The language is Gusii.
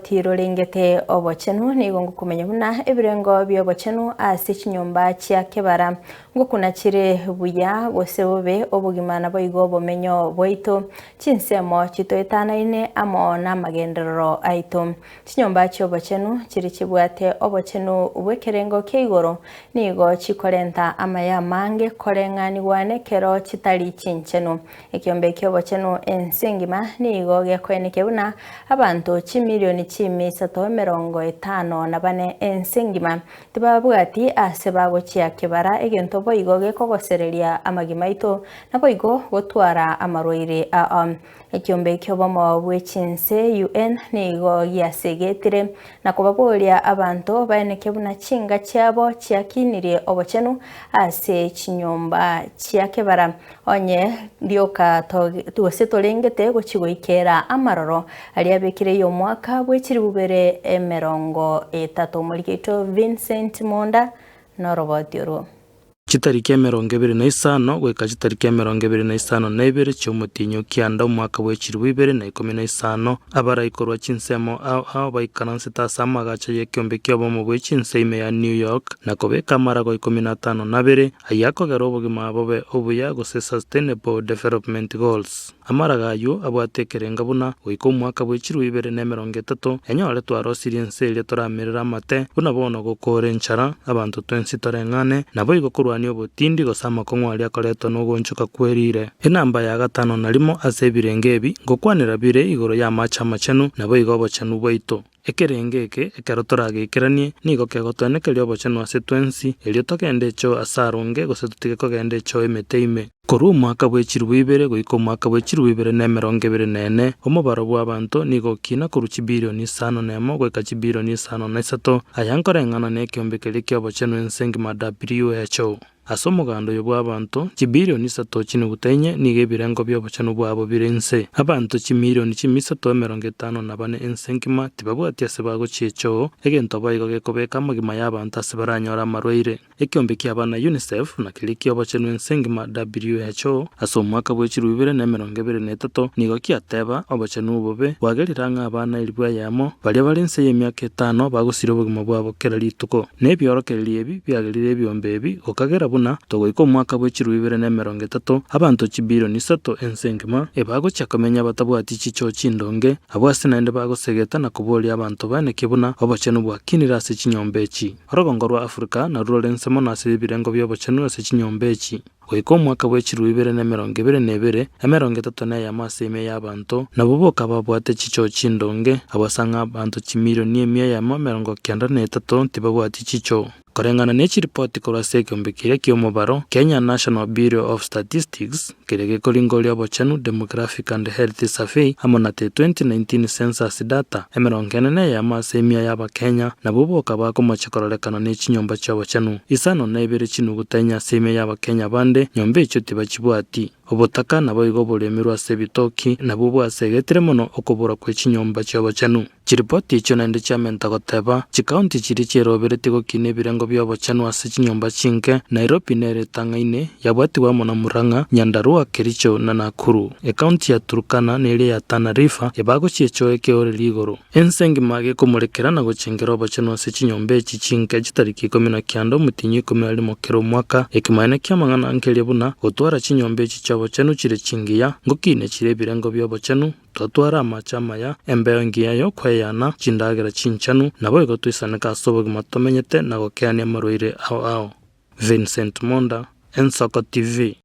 Tirorengete obochenu, nigo ngokomenya buna ebirengo bi'obochenu ase chinyomba chia kebara. Ngokuna chire buya gose bobe obogima naboigo obomenyo bwaito, chinsemo chitoetanaine amo namagenderero aito. Chinyomba chi'obochenu chiria chibwate obochenu bw'ekerengo kia igoro nigo chikorenta amaya amange koreng'anigwa nekero chitari chinchenu. Ekiombe ki'obochenu ense engima nigo gekoenekia buna abanto chimilioni chiimi isato 54 ense engima tibabwati ase bagochia kebara egento boigo gekogosereria amagima aito naboigo gotwara amarwaire ao. Ekiombe ki'obomo bwe chinse, UN, nigo giasegetire na kobaboria abanto baeneke buna chinga chiabo chiakinirie obochenu ase chinyomba chia kebara Onye rioka gose torengete gochia goikera amaroro aria abekire y'omwaka bwe chilifu bibere 30. Omoriki oito Vincent Monda noroboti orwo. Chitariki 25 goika chitariki 52 chi'omotienyi o kianda omwaka bwe chilifu 2015, abarai korwa chinsemo ao ao baikaransete ase amagacho y'ekeombe ki'obomo bwe chinse ime ya New York, na kobeka amarago 52 Ayio akogera obogima bobe obuya gose Sustainable Development Goals. Amaraga ayio abwate ekerenga buna, goika omwaka bwe chilifu 2030, enyore twarosirie ense eria toramerere amate, buna bono gokoora enchara, abanto twensi toreng'ane, naboigo korwania obotindi gose amakong'u aria akoretwa nogoonchoka kwe riire. Enamba ya gatano na rimo ase ebirengo ebi ngokwanera bire igoro y'amache amachenu, naboigo obochenu bwaito. Ekerengo eke, ekero torageikeranie, nigo kegotoenekeria obochenu ase twensi, erio togende echoo ase aronge, gose totige kogenda echoo emete ime. Korwa omwaka bwe chilifu ibere goika omwaka bwe chilifu 2024, omobaro bw'abanto nigo okina korwa chibilioni isano nemo goika chibilioni isano na isato, aya nkoreng'ana nekeombe keria ki'obochenu ense engima WHO. Ase omoganda oyo bw'abanto chibilioni isato chinuguta inye nigo ebirengo bi'obochenu bwabo bire inse. Abanto chimilioni chimisato 54 ense engima tibabwati ase bagochia echoo, egento boigo gekobeka amagima y'abanto ase baranyore amarwaire. Ekeombe ki'abana UNICEF na keria ki'obochenu ense engima WHO ase omwaka bwe chilifu 2023 nigo kiateba obochenu obobe bwagerire ang'e abana elifu eyemo baria bare inse y'emiaka etano bagosiria obogima bwabo kera rituko. Na ebiorokererio ebi biagerire ebiombe ebi gokagera buna togoika omwaka bwe chilifu 2030, abanto chibilioni isato ense engima ebagochia komenya batabwati chichoo chindonge, abwo ase naende bagosegeta na koboria abanto baeneke buna obochenu bwakinire ase chinyomba echi. Orogongo rwa Afrika narwo rore nse mono ase ebirengo bi'obochenu ase chinyomba echi. Goika omwaka bwe chilifu 2022, 31 ase emia y'abanto nabwo boka babwate chichoo chindonge, abwo ase ang'e abanto chimilioni 193 tibabwati chichoo. Koreng'ana ne chiripoti korwa ase ekeombe keria ki'omobaro, Kenya National Bureau of Statistics, keria gekoringoria obochenu, Demographic and Health Survey, amo na the 2019 Census Data, 41 ase emia y'Abakenya nabwo boka bakomochia kororekana ne chinyomba chi'obochenu. 52 chinuguta inye ase emia y'Abakenya bande nyomba echio tibachibwati. Obotaka naboigo oboremerwe ase ebitoki nabwo bwasegetire mono okobora kwe chinyomba chi'obochenu. Chiripoti echio naende chiamenta goteba, Chikaunti chiria chieroberetie gokina ebirengo bi'obochenu ase chinyomba chinke, Nairobi nere etang'aine, yabwatigwe amo na Murang'a, Nyandarua, Kericho na Nakuru. Ekaunti ya Turkana na eria ya Tana River ebagochia echoe ekeoreri igoro. Ense engima gekomorekera na gochengera obochenu ase chinyomba echi chinke chitariki 19 omotienyi o 11 kera omwaka. Ekemanyererio ki'amang'ana nkeria buna, gotwara chinyomba echi chi'obochenu chire chingiya, ngokine chire ebirengo bi'obochenu, Totware amache amaya, embeo engiya y'okweyana, chindagera chinchenu, naboigo toisaneke ase obogima tomenyete na gokeania amarwaire ao ao. Vincent Monda, Ensoko TV.